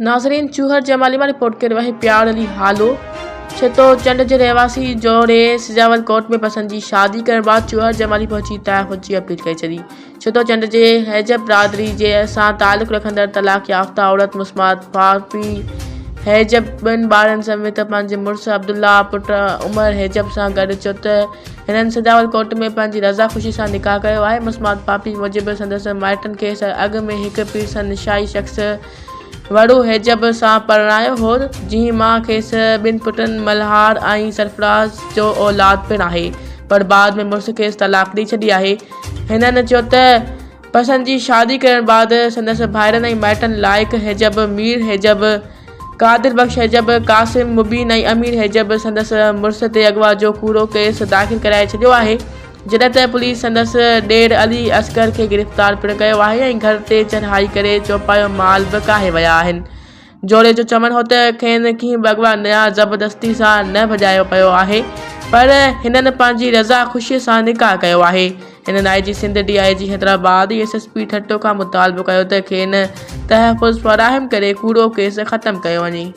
ناظرين چوهر جمالي مان رپورٽ ڪيو آهي پيار علي هالو ڇتو چنڊ جي رهواسي جوڙي سجاول ڪوٽ ۾ پسند جي شادي ڪرڻ بعد چوهر جمالي پهچي تحفظ جي اپيل ڪري ڇڏي. ڇتو چنڊ جي حيجب برادري جي سان تعلق رکندڙ طلاق يافته عورت مسمات فاطمي حيجب ٻن ٻارن سميت پنهنجي مڙس عبدالله پٽ عمر حيجب سان گڏ چيو ته هنن سجاول ڪوٽ ۾ پنهنجي رضا خوشي سان نڪاح ڪيو آهي. مسمات پاپي موجب سندس مائٽن کيس اڳ ۾ هڪ پيرسن نشائي شخص وڙو حيجب سان پرڻايو هو، جنهن مان کيس ٻن پٽن ملهار ۽ سرفراز جو اولاد پڻ آهي، پر بعد ۾ مڙس کيس طلاق ڏئي ڇڏي آهي. هنن چيو ته پسند جي شادي ڪرڻ بعد سندس ڀائرن ۽ مائٽن لائق حيجب، مير حيجب، قادر بخش حيجب، قاسم، مبين ۽ امير حيجب سندس مڙس تي اغوا جو ڪوڙو ڪيس داخل ڪرائي ڇڏيو آهي. جڏهن ته پوليس سندس ڏير علي اصغر کي گرفتار پڻ ڪيو آهي ۽ گهر تي چڙهائي ڪري چوپايو مال به ڪاهي ويا آهن. جوڙي جو چوڻ هو ته کين ڪنهن به اغوا يا زبردستي سان نه ڀڄايو پيو آهي پر هنن پنهنجي رضا خوشي سان نڪاح ڪيو آهي. هنن I G Sindh, D I G Hyderabad, S S P Thatta کان مطالبو ڪيو ته کين تحفظ فراهم ڪري ڪوڙو ڪيس ختم ڪيو وڃي.